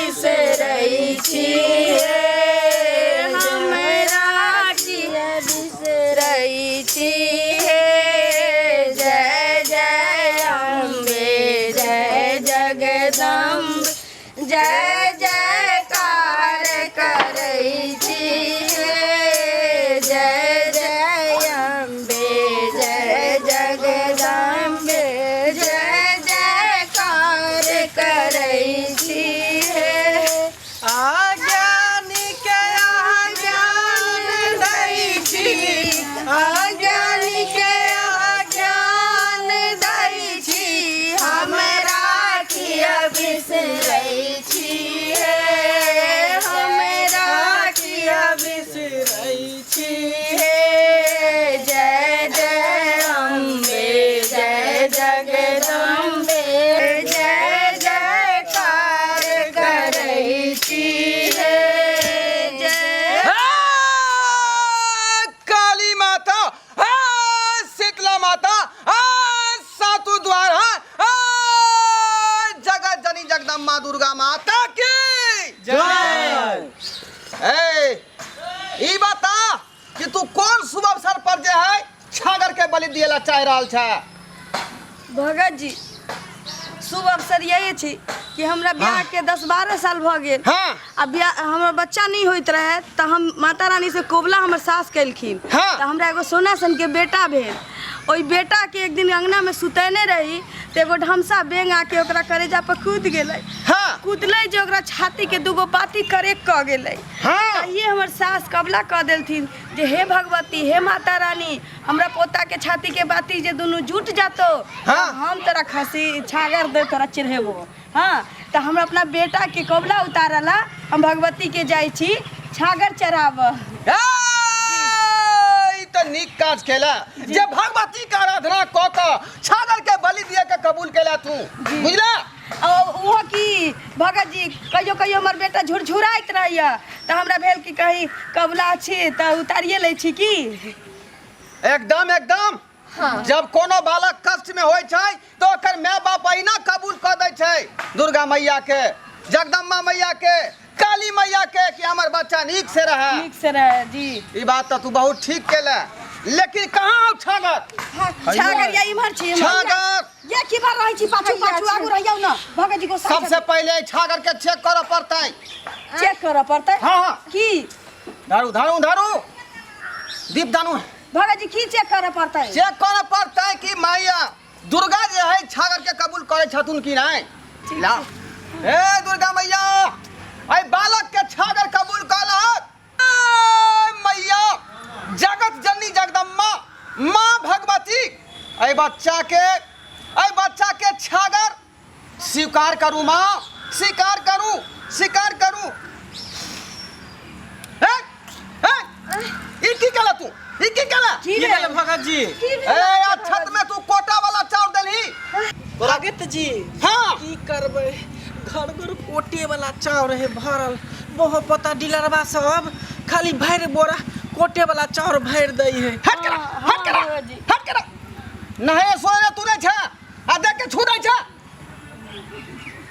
बिसरै छी हे, हमरा किया बिसरै छी हे। जय जय अम्बे जय जगदम्बे जय जयकार करै छी हे। जय जय अम्बे जय जगदम्बे जय जयकार करै छी हे। अज्ञानी के अज्ञान दै छी, अज्ञानी के अज्ञान दै छी, हमरा किया बिसरै छी हे, हमरा किया बिसरै छी हे। जय जय अम्बे जय जगदम्बे जय जयकार करै छी हे। जय हे काली माता, हे शीतला माता, हे सातु द्वार, हे जगत जननी जगदम्बा दुर्गा माता की जय। ए ई बता कि तू कोन शुभ अवसर पर जे है छागर के बलि दिएला चाह रहल छ? भगत जी, शुभ अवसर यही छी कि हमरा ब्याह के 10-12 साल भऽ गेल। आ ब्याह हमर बच्चा नहीं होइत रहे तऽ हम माता रानी से कोबला हमर सास केलखिन। तऽ हमरा एगो सोना सन के बेटा भेल। ओहि बेटा के एक दिन अंगना में सुतेने रही तऽ एगो ढमसा बेंग आके ओकरा करेजा पर कूद गेलै। कूदलै जे ओकरा छाती के दूगो बाती करेक कऽ गेलै। तहिए हमर सास कबला कऽ देलथिन जे हे भगवती, हे माता रानी, हमरा पोता के छाती के बाती जे दुनू जुट जातो, हम तोरा खसी छागर दे तोरा चिढ़ेबो। हाँ, तऽ हम अपना बेटा के कबला उतारला हम भगवती के जाइ छी छागर चढ़ाबऽ। ई तऽ नीक काज केला जे भगवती के आराधना कऽ कऽ छागर के बलि दिए के कबूल केला तू, बुझला? और ओहो की भगत जी, कहियो कहियो हमर बेटा झुरझुराइत रहैया तऽ हमरा भेल कि कहीं कबला छी तऽ उतारिए लै छी की। एकदम एकदम। जब कोनो बालक कष्ट में होइ छै तऽ ओकर माय बाप अहिना कबूल कऽ दै छै दुर्गा मैया के, जगदम्बा मैया के, काली मैया के कि हमर बच्चा नीक से रहे, नीक से रहे। जी ई बात तऽ तू बहुत ठीक केले, लेकिन कहाँ हौ छागर? छागर या इम्हर छी, इम्हर। छागर ये की बार रहै छी पाछू पाछू, आगू रहियौ न भगत जी को। सबसे पहिले छागर के चेक करऽ पड़तै। चेक करऽ पड़तै? हाँ हाँ। की? धारू धारू धारू दीप दानू। भगत जी, की चेक करऽ पड़तै? चेक करऽ पड़तै कि मैया दुर्गा जे है छागर के कबूल करे छथुन कि नहीं। ला हे दुर्गा मैया, ऐ बालक के छागर कबूल कर लहक। मैया जगत जननी जगदम्बा माँ भगवती, ऐ बच्चा के, ऐ बच्चा के छागर स्वीकार करू माँ, स्वीकार करू, स्वीकार करू। हे हे, ई की केला तू, ई की केला? की भेल भगत जी? ए छत में तू कोटा वाला चाउर देलही। भगत जी, हाँ की करबै, घर घर कोटे वाला चाउर है भरल, बहुत पता डीलरवा सब खाली भरि बोरा कोटे वाला चाउर भरि दै है। हट करा, हट करा, हट करा। नहे सोने तू नहीं छा आ देख के छू दै छा।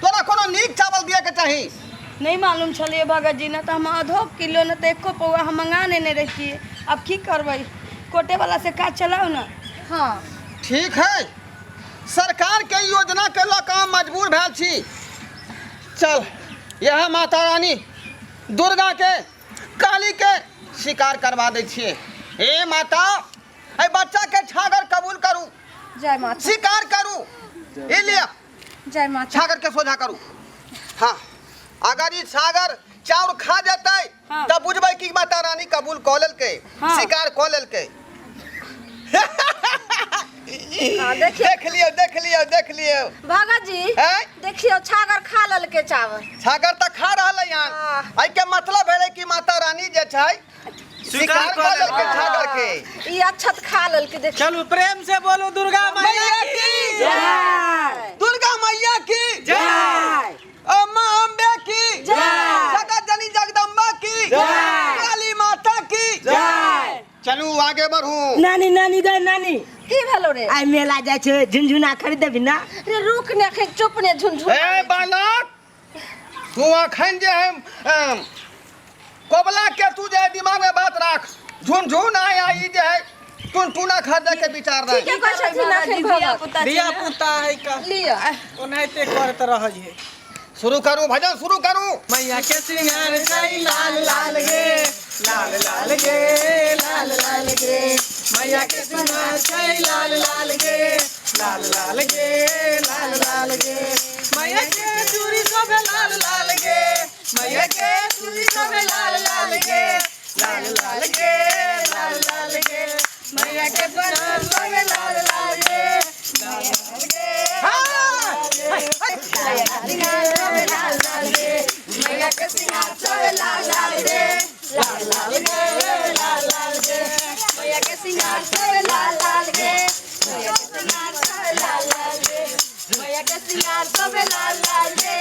तोरा कोनो नीक चावल दिए के चाही। नहीं मालूम छलिए भगत जी, न तो हम आधो किलो न तो एको पौआ हम मंगा लेने रहितिए। अब की करबै, कोटे वाला से काज चलाउ न। हाँ ठीक है, सरकार के योजना के लऽ कऽ हम मजबूर भेल छी। चल यह माता रानी दुर्गा के, काली के स्वीकार करवा दै छियै। हे माता, एहि बच्चा के छागर कबूल करू, जय माता, स्वीकार करू। ई लिअ, जय माता, छागर के सोझा करू। हाँ, अगर ई छागर चाउर खा जेतै तऽ बुझबै कि माता रानी कबूल कऽ लेलकै, स्वीकार कऽ लेलकै। हाँ, देखियौ। देख लियौ, देख लियौ, देख लियौ। भगत जी, हैं? देखियौ छागर खा लेलकै चावल। छागर तऽ खा रहल है यहाँ। हाँ। एहि के मतलब भेलै कि माता रानी जे छै स्वीकार कऽ लेलकै छागर के। ई अक्षत खा लेलकै, देखियौ। चलू प्रेम से बोलू दुर्गा मैया की जय, दुर्गा मैया की जय, अम्मा अम्बे की जय, जगत जननी जगदम्बा की जय, काली माता की जय। चलू आगे बढ़ू। नानी नानी गए नानी, की भेलो रे? आइ मेला जाइ छै, झुनझुना खरीद देबी ना? रे रुक ने, अखन चुप ने, झुनझुना। ए बालक, तू अखन जे है कोबला के तू जे है दिमाग में बात राख, झुनझुन आया ई जे है टुनटुना खरीदे के विचार रख। ठीके कहै छथिन अखन भगत। धिया पुता है का लिअ। ओनाहिते करैत रहै है। शुरू करू भजन शुरू करू। मैया के श्रृंगार छै लाल लाल गे, लाल लाल गे, लाल लाल गे। मैया के श्रृंगार छै लाल लाल गे, लाल लाल गे, लाल लाल गे। मैया के चूड़ी शोभे लाल लाल गे, मैया के चूड़ी शोभे लाल लाल गे, लाल लाल गे, लाल लाल गे। मैया के श्रृंगार शोभे लाल लाल गे, लाल लाल गे। मैया के श्रृंगार शोभे लाल लाल गे, लाल लाल गे, लाल लाल गे। मैया के श्रृंगार शोभे लाल लाल गे, मैया के श्रृंगार शोभे लाल लाल गे। मैया के श्रृंगार शोभे लाल लाल गे,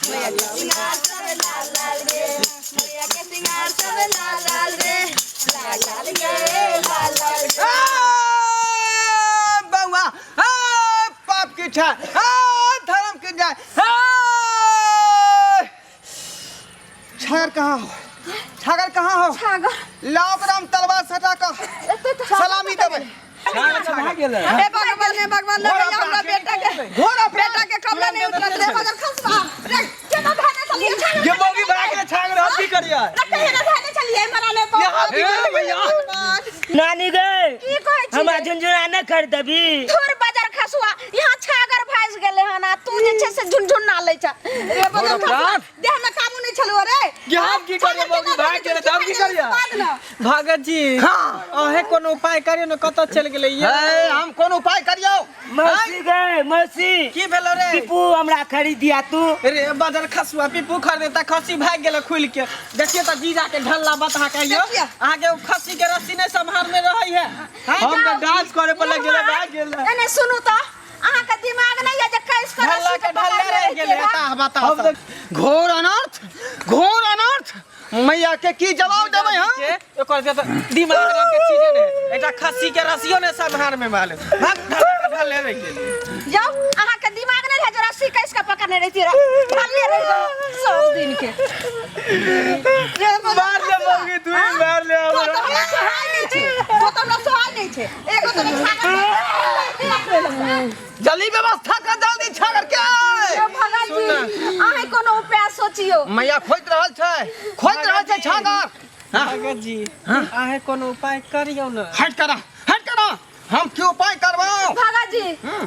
मैया के श्रृंगार शोभे लाल लाल गे। मैया के श्रृंगार शोभे लाल लाल गे, लाल लाल गे, लाल लाल गे। बउआ, पाप की छा, धर्म की जाय। छागर कहाँ हो? छागर कहाँ हो? छागर। लाओ राम तलवार सटा कर सलामी देबै। हे भगवान, हे भगवान, लगैया हमरा बेटा के, बेटा के कपड़ा नहीं उतरत रे मगर खसबा रे केना भागे चलिए छागर। ये मौगी भाग गेलै छागर, हम की करियै? रखे हे ना भागे चलिए मराले पर। यहाँ की करियै भैया? नानी गे, की कहै छी? हमरा झुनझुना न खरीदबी। थोड़ बाजार खसुआ यहाँ छागर भासि गेलै हन आ तू जे छै से झुनझुना लै छ। रे बगल खसुआ, देह में काबू नहीं छलौ रे। ये हम की करियै मौगी भाग गेलै तऽ हम की करियै? भगत जी, अहे कोनो उपाय करियौ ने, कतऽ चलि गेलै ये? हे, हम कोन उपाय करियौ? मौसी गे, मौसी। की भेलौ रे? पीपू हमरा खरीदिया तू। रे बदर खसुआ पीपू खरीदेता, खस्सी भागि गेलै खुलि के। देखियौ तऽ जीजा के ढल्ला बतहा कहियौ, अहाँके ओ खस्सी के रस्सी नहि सम्हारने रहै है। हम तऽ डांस करे पर लागि गेलै, भागि गेलै। एने सुनू तऽ, अहाँके दिमाग नहि यऽ जे कैस के ढल्ला रस्सी के के ढल्ला पकड़ने रहि रहितियै गेलै। हँ? बता, बता। घोर अनर्थ, घोर अनर्थ। मैया के की जवाब देबै हम? एकर जे तऽ दिमाग नाम के चीजे ने, एकटा खस्सी के रस्सियो ने सम्हार में माले। भाग, ढल्ला के ढल्ले रहि गेलै। जाउ, अहाँके दिमाग नहि रहै जे रस्सी कैस के पकड़ने रहितियै, ढल्ले रहि गेल सब दिन के। मार ले मौगी, तू ही मार ले तो हमरा। तऽ हमरा सोहाय नहि छै, तो तऽ हमरा सोहाय नहि छै। एगो तऽ छागर जल्दी व्यवस्था कर, जल्दी छागर के। भगत जी, अहाँ कोनो उपाय सोचियौ। मैया खोजि रहल छै, खोजि रहल छै छागर। भगत जी, अहाँ कोनो उपाय करियौ ने। हट करा, हट करा, हम की उपाय करबौ? भगत जी,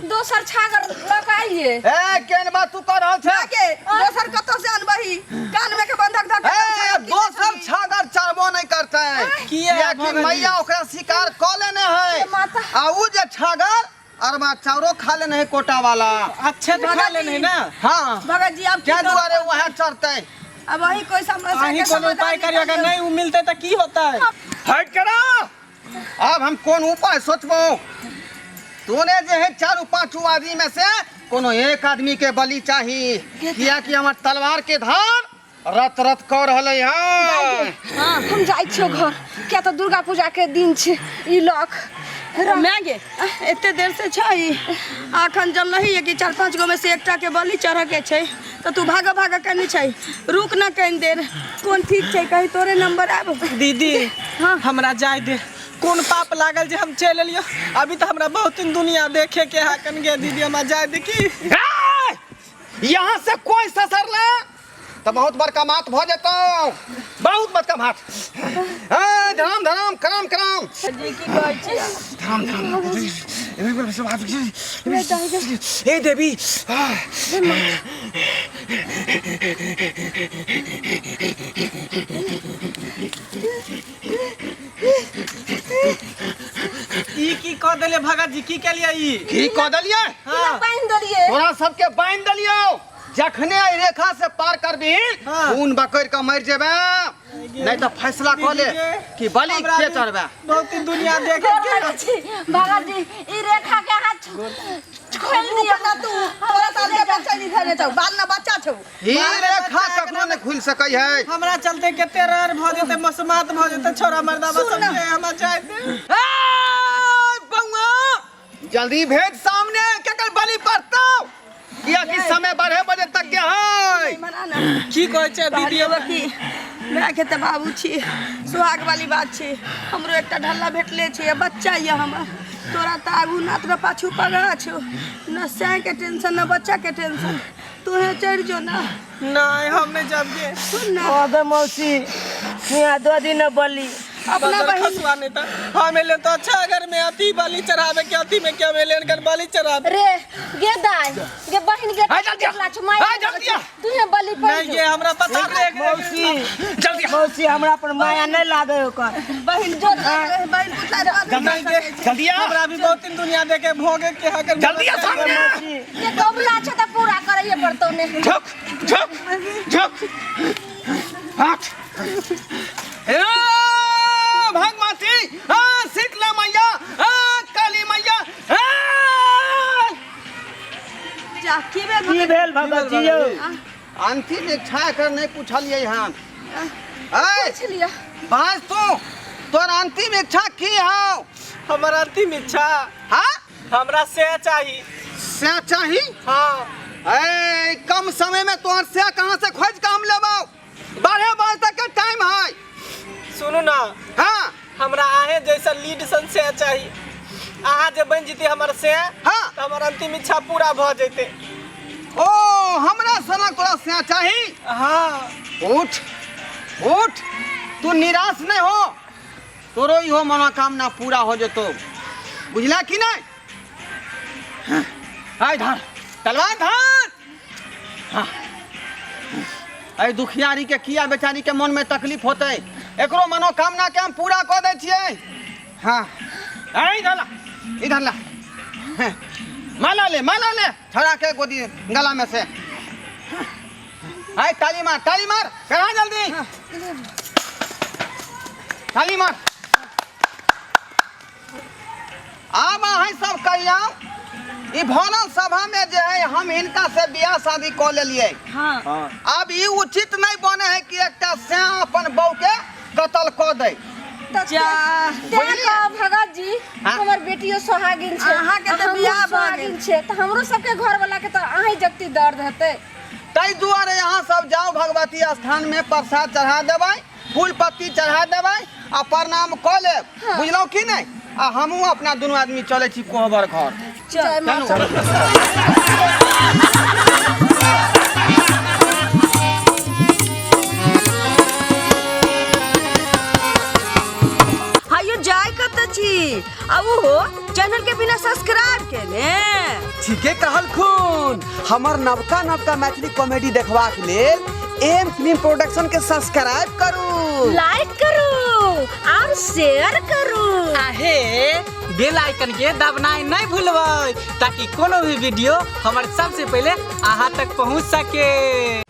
दोसर छागर लऽ कऽ आइए। ए, केहन बात तू कह रहल छै? के दोसर कतौ से अनबही? कान में के बंधक धक। ए, दोसर छागर चढ़बो नहीं करतै। किया, कियाकि भगत जी? मैया ओकरा शिकार कऽ लेने है, माता। आ उ जे छागर अरबा चाउरो खा लेने है कोटा वाला। अच्छे तऽ खा लेने है ना। हाँ, भगत जी, आब की क्या करब? दुआरे वह चढ़तै। अब अही कोई समस्या अहीं के कोनो उपाय समाधान करियौ, अगर निकालियौ। नहीं उ मिलतै तऽ की होतै? हट करा, अब हम कोन उपाय सोचबो? तोने जे है चारू पांचू आदमी में से कोनो एक आदमी के बलि चाही, कियाकि हमर तलवार के धार रत रत कर रहलै हन। हम जाइ छियौ घर, किया तऽ दुर्गा पूजा के दिन छै। ई लख माय गे, एते देर से छै अखन जब नहीं है कि 4 5 गो में से एकटा के बलि चढ़े के छै, तऽ तू भाग भाग कनी छै, रुक ना कनी देर। कोन ठीक छै, कहीं तोरे नंबर आब। दीदी, हमरा जाय दे, कोन पाप लागल जे हम चलि एलियो? अभी तऽ हमरा बहुत दिन दुनिया देखे के है कन गे। दीदी, हमरा जाय दे की। ए! यहाँ से कोई ससरला तऽ बहुत बड़का मात भऽ जेतौ, बहुत बड़का मात। ए, धराम धराम करम करम। जी, की कहै छी? धराम धराम। ए देवी, ई की कऽ देले भगत जी? की केलियै ई? की कऽ देलियै? हाँ। बान्हि देलियै। तोरा सबके बान्हि देलियौ, जखने एहि रेखा से पार करबही हाँ। खून बकरि कऽ मरि जेबे, नहीं तऽ फैसला कऽ ले कि बलि हमरा के भी चढ़बे। बहुत दिन दुनिया देखे गोर के लगै छी भगत जी, ई रेखा के अहाँ खोलि दियौ। ना तू तोरा साथ बच्चा नहीं धरे छौ, बाल ना बच्चा छौ। ई बाल रेखा बच्चा कखनो नहि खुलि सकै है। हमरा चलते कते रर भऽ जेतै, मसमात भऽ जेतै छोरा मर्दाबा सब के। हमरा जाय दे। ए, बौआ, जल्दी भेज सामने, केकर बलि पड़तौ? कियाकि समय 12 बजे तक के है। मना ना। की कहै छै दीदी? कहलियै कि मायके तऽ बाबू छी, सुहाग वाली बात छै। हमरो एकटा ढल्ला भेटले छै आ बच्चा यऽ हमर। तोरा तऽ आगू नात र पाछू पगहा छौ, न सैके टेंशन न बच्चा के टेंशन। तोहे चढ़ि जो ना। नहीं, हम नहीं जाब गे। सुन ना। अगे मौसी, यहाँ दो दिन बलि अपना बदर बहिन खसुआ नहीं था हम एले तो अच्छा अगर में अति बलि चढ़ावे के अति में क्या मेले कर बलि चढ़ावे। रे गे दाई, गे बहिन गे। आ, जल्दी आ। देखला छौ, माय। आ, जल्दी आ। तू बलि पड़ नहीं गे, हमरा पता रे। मौसी। जल्दी आ। मौसी, हमरा पर माया नहीं लागे ओकर। बहिन जो बहिन पुतला नहीं गे। जल्दी आ। हमरा भी बहुत दिन दुनिया देखे भोगे के अगर जल्दी आ सामने। मौसी। ये कबला छै त पूरा करैये पड़तौ ने। झुक झुक झुक हाथ। ए भगवती, हाँ शीतला मैया, हाँ काली मैया, हाँ। जा, की भेल? की भेल भगत जी यौ? अंतिम इच्छा एकर नहीं पूछलियै हम। ऐ पूछ लिया। बाज तू, तोर अंतिम इच्छा की हौ? हमर अंतिम इच्छा? हाँ। हमरा से चाही। से चाही? हाँ। ऐ कम समय में तोहर से कहाँ से खोज के हम लेबौ? 12 बजे तक के टाइम है। सुनू ना। हाँ। हमरा आहे जैसा लीड सन से चाही। अहाँ जे बन जीते हमर से, हाँ, तऽ हमर अंतिम इच्छा पूरा भऽ जैते। ओ हमरा सनक तोरा से चाही? हाँ। उठ उठ, तू निराश नहीं हो, तोरो इहो मनोकामना पूरा हो जेतो, बुझला कि नहीं? हाँ, आय धान तलवार धान। हाँ। अय दुखियारी के किया बेचारी के मन में तकलीफ होते, एकरो मनोकामना के हम पूरा कऽ दै छियै। हाँ, आय इधर ला, इधर ला। हाँ, माला ले, माला ले छड़ा के गोदी गला में से। आय ताली मार, ताली मार, करा जल्दी ताली मार। आब अहाँ सब कहियौ, ई भरल सभा में जे है हम हिनका से बियाह शादी कऽ लेलियै। हाँ। आब ई उचित नहीं बने है कि एकटा सैं अपन बहू के कत्ल कऽ दै। जा। तें कहब भगत जी। हाँ? हमर बेटियो सोहागिन छै। अहाँके तऽ हमहूँ बियाह भऽ सोहागिन गेल। छै तऽ हमरो सबके घर वाला के तऽ अहीं जगती दर्द हेतै। ताहि दुआरे अहाँ सब जाउ भगवती स्थान में, प्रसाद चढ़ा देबै, फूल पत्ती चढ़ा देबै आ प्रणाम कऽ लेब। हाँ। बुझलहुँ कि नहि? आ हमहूँ अपना दुनू आदमी चलै छी कोहबर घर। जय माता। चलू। हायो, जाय कतऽ छी? आ ओहो चैनल के बिना सब्सक्राइब केने? ठीके कहलखुन। हमर नवका नवका मैथिली कॉमेडी देखबाक लेल एम फिल्म प्रोडक्शन के सब्सक्राइब करू, लाइक करू और शेयर करू। आहे बेल आइकन के दबनाइ नहीं भूलबै, ताकि कोनो भी वीडियो हमर सबसे पहले अहाँ तक पहुँच सके।